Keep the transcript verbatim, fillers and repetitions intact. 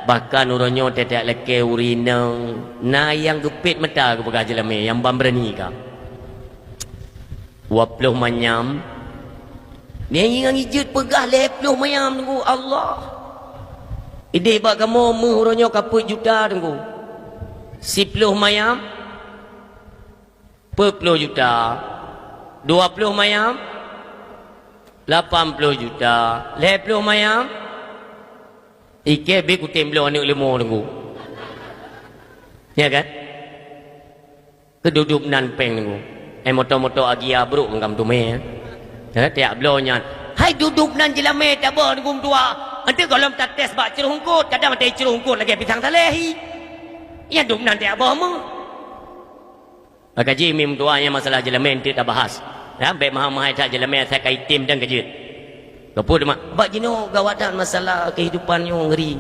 Bahkan uroe nyoe tiep-tiep lakée ureuëng inong na nyang geupet mata geupeugah jeulamé nyang ban beurani ka. Dua ploh manyam. Nyang ingat jeuet peugah lhée ploh manyam, Teungku. Allah. Ideh bak kamoe meuh uroe nyoe ka peuet juta, Teungku. Siploh manyam, peuet ploh juta. Dua ploh manyam, lapan ploh juta. Lhée ploh manyam, ikée bit kutem bloe aneuëk leumo, Teungku. Ya kan? Keu dudoe nan péng, Teungku. Eh, moto-moto Agia brok ngam tumé, ya. Ya, tiep bloe nyan. Hai dudoe nan jeulamé taboh, Teungku, meutuah. Ante gohlom tates bak ceuruh eungkot, kadang ante ceuruh eungkot lagée pisang taleh hi. Ya, dudoe nan tiep boh meuh. Maka jih mi meutuah nyang masalah jeulamé ente tabahas. Ya, bék mahai-mahai that jeulamé asai ka item dan keujeuet. Keupeue teuma? Bak jinoe gawat that masalah kehidupan nyoe ngeri.